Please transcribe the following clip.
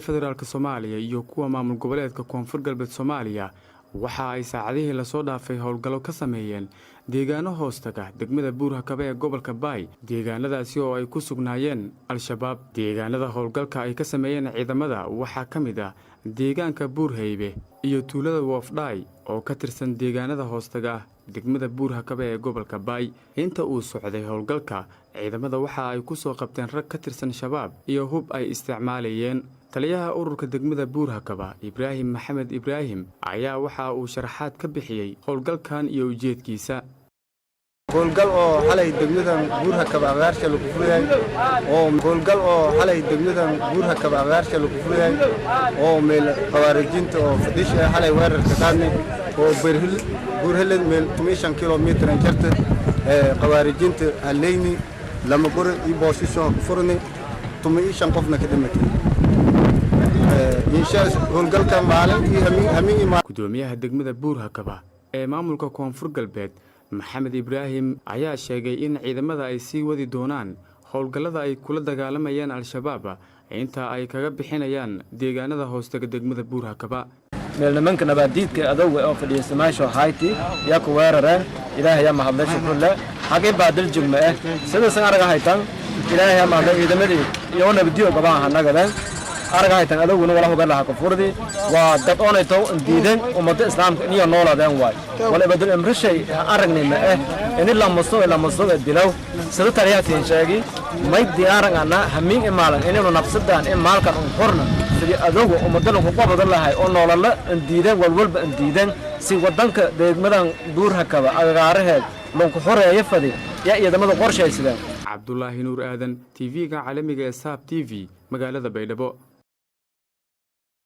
Federaalka Soomaaliya iyo kuwa maamul goboleedka Koonfur Galbeed Soomaaliya waxa ay saacadihii lasoo dhaafay howlgallo ka sameeyeen deegaano hoostaga degmada Buurhakaba ee gobolka Baay, deegaanadaasi oo ay ku sugnaayeen Al-Shabaab. Deegaanada howlgalka ay ka sameeyeen ciidamada waxaa ka mid ah deegaanka Buurhaybe iyo tuulada Woofdhaay oo ka tirsan deegaanada hoostaga degmada Buurhakaba ee gobolka Baay. Inta uu socday howlgalka, ciidamada waxa ay ku soo qabteen rag ka tirsan Shabaab iyo hub ay isticmaalayeen. Taliyaha ururka degmada Buurhakaba, Ibraahim Maxamed Ibraahim, ayaa waxa uu sharaxaad ka bixiyey howlgalkan iyo ujeedkiisa. Howlgal oo xalay degmadan Buurhakaba agaarsha lagu furayay oo howlgal oo xalay degmadan Buurhakaba agaarsha lagu furayay oo meel khawaarijinta oo fadhish ah xalay weerarka qaadnay oo Buurheled meel 15 kilomitir jarta ee khawaarijinta haleyni lama qori iyo boosisho ku furnay, 15 qofna ka dhimatay insha howlgalka maalin iyo hamiin iyo. Gudoomiyaha degmada Buurhakaba ee maamulka Koonfur Galbeed, Maxamed Ibraahim, ayaa sheegay in ciidamada ay sii wadi doonaan howlgallada ay kula dagaalamayaan Al-Shabaab inta ay kaga bixinayaan deegaanada hoostaga degmada Buurhakaba. Meel nimanka nabaadiidka adowga oo fadhiista meesha hayti yaa ku weerareen. Ilaahay yaa mahadlay, shukrulle. Xagee baadil jugma eh sidaasan araga haytan. Ilaahay yaa mahadlay, ciidamadii iyo nabadiyo gabaan hanagadeen araga haytan. Adowguna wala hugan lahaa kufurdi waa dad oonayto diideen ummadda islaamka iniyo noolaadeen waay wal ibadul imrishay aragnay ma eh ini lamaso lamaso dilow. Sida taliyahatiin sheegi, may diyaaran ana hamiin imaalan inaynu nafsadaan in maalkan un xurna sidii adowga ummadana ku qabadan lahay oo noolala in diideen walwalba in diideen si wadanka degmadan Buurhakaba agagaaraheed lonku xoreeya fadi yaa ciidamada qorshaysadeen. Cabdulaahi Nuur Aadan, TV-ga caalamiga ee Saab TV, magaalada Baydhabo.